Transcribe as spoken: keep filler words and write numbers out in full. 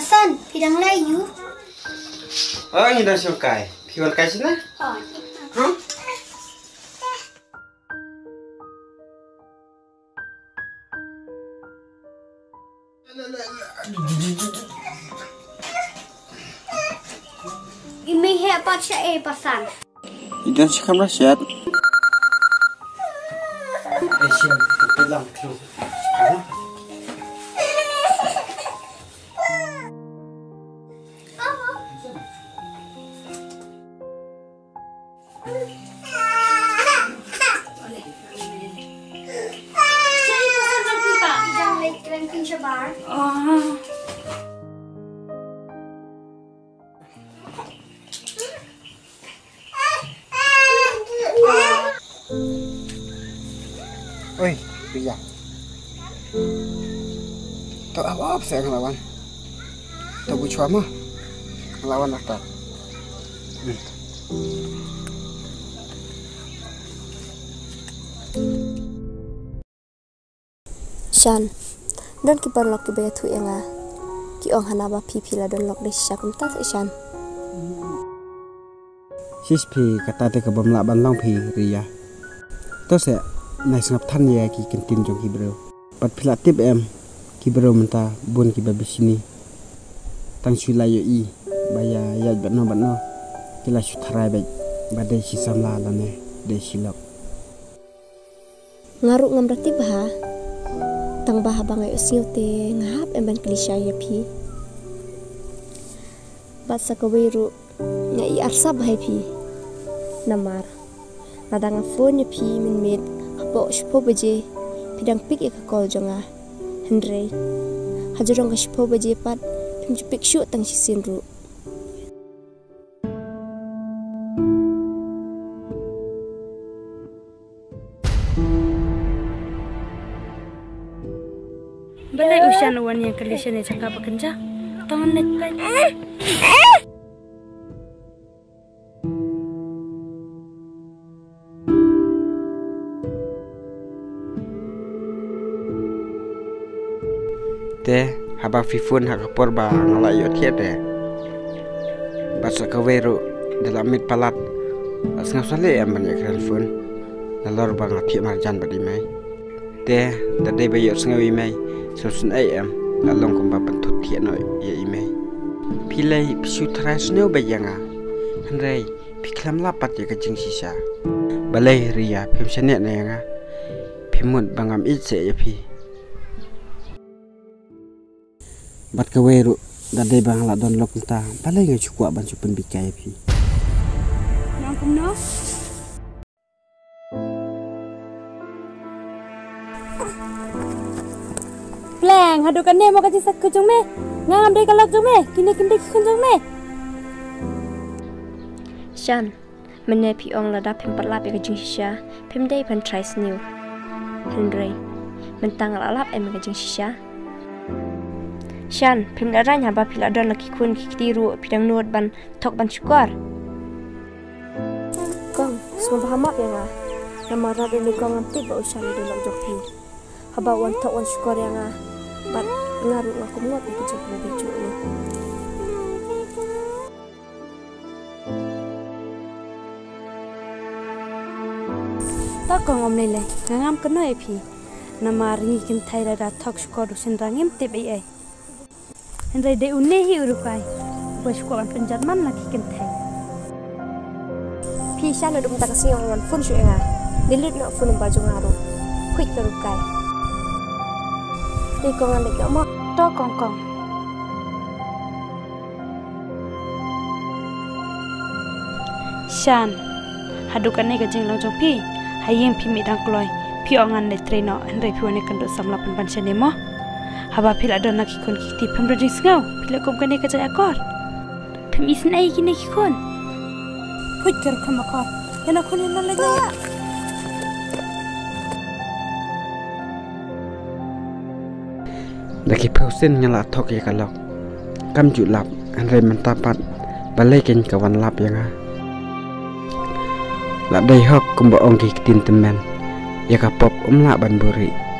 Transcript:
San, phi dang leh aiu? Oh, ngi dang shong kai. Phi wan kai shane? Oh. Huh? I mei heh pat sha ei pat San. I don shi kamra shet. Ei, shim, put lang through. Oi, Ria. To ap ap se nglawan. To bu chwa ma. Nglawan atat. Hmm. Shan, don ki paralok kiba ïathuh ïa nga. Ki ong hana ba phi phi la don lok dei shisha kumta se Shan. Shish phi, kata te ka bym lah ban long phi Ria. To se, nai sngap than ïa ki ktien jong ki briew. Pat phi la tip em, ki briew mynta bun kiba bishni. Tang shu la ïohi ba ïa ïaid bad no bad no, ki la shu tharai bad ba dei shi samla lane dei shi lok. Nga ruh ngam da tip bha. Tang ba haba nga ïohsngew te nga hap em ban kylli shai ïa phi. Bad sa kawei ruh nga ïohi arsap bha ïa phi. Namar lada nga phone ïa phi mynmiet hapoh shiphew baje, phi dang pick ïa ka call jong nga. Hynrei ha jrong ka shiphew baje pat phim ju pick shuh tang shisien ruh. Balei u Shan u wan ïeng kylli shane jaka ba kynjah? To ngan leit peit. Te haba phi phone ha ka por ba nga la ïohthiah te, bad sa kawei ruh da la miet palat, la sngewsih leh em ban ïakren phone nalor ba nga thiah marjan bad i mei. Te da dei ba ïohsngew i mei, sngewsih ei em, la long kumba pynthut thiah noh ïa i mei. Phi lei phi shu tharai sniew beit ïa nga, hynrei phi khlem lap pat ïa ka jingshisha. Balei Ria phim shaniah na ïa nga? Phi mut ba ngam ïeit seh ïa phi? Bad kawei ruh, da dei ba nga la don lok mynta, balei nga shu kwah ban shu pynbeit kai ïa phi? Nang kumno? Pleng, haduh kane mo ka jingsakhut jong me? Nga ngam dei ka lok jong me, kine kim dei ki khun jong me. Shan, mynne phi ong lada phim pat lap ïa ka jingshisha, phim dei ban try sniew. Hynrei mynta nga la lap em ïa ka jingshisha. Shan, phim da rang haba phi la don la ki khun ki kti ruh phi dang nud ban thok ban shukor. Kong, sngewbha map ïa nga. Namar lada dei kong ngam tip ba u Shan u dei lok jong phi. Haba u wan thok wan shukor ïa nga, bad nga ruh nga kum ngot ïa ki jingpynbeit jong u. To kong, ym lei lei, nga ngam kynnoh ïa phi. Namar ngi kynthei lada thok shukor u shynrang ngim tip ei ei. Hynrei dei une hi u rukai uba shu kwah ban pynjot man la ki kynthei. Phi Shan, naduh mynta ka sngi ym phone shuh ïa nga. Delete noh phone number jong nga ruh. Phuit ka rukai. Te kong, ngan leit noh mo. To kong kong. Shan, haduh kane ka jinglong jong phi, ha ïing phi mih dang kloi, phi ong ngan leit trei noh, hynrei phi wan ïakynduh samla pynban shane mo. Haba phi la don la ki khun ki kti phim don jingsngew, phi leh kum kane ka jingakor. Phim isynei ïa kine ki khun. Phuit ka rukom akor. Ïa na khun ïa na leit na. Da ki phew sien nga la thok ïa ka lok. Kam ju lap, hynrei mynta pat balei kein ka wan lap ïa nga. La dei hok kumba ong ki ktien tymmen, ïa ka pop ym lah ban buhrieh.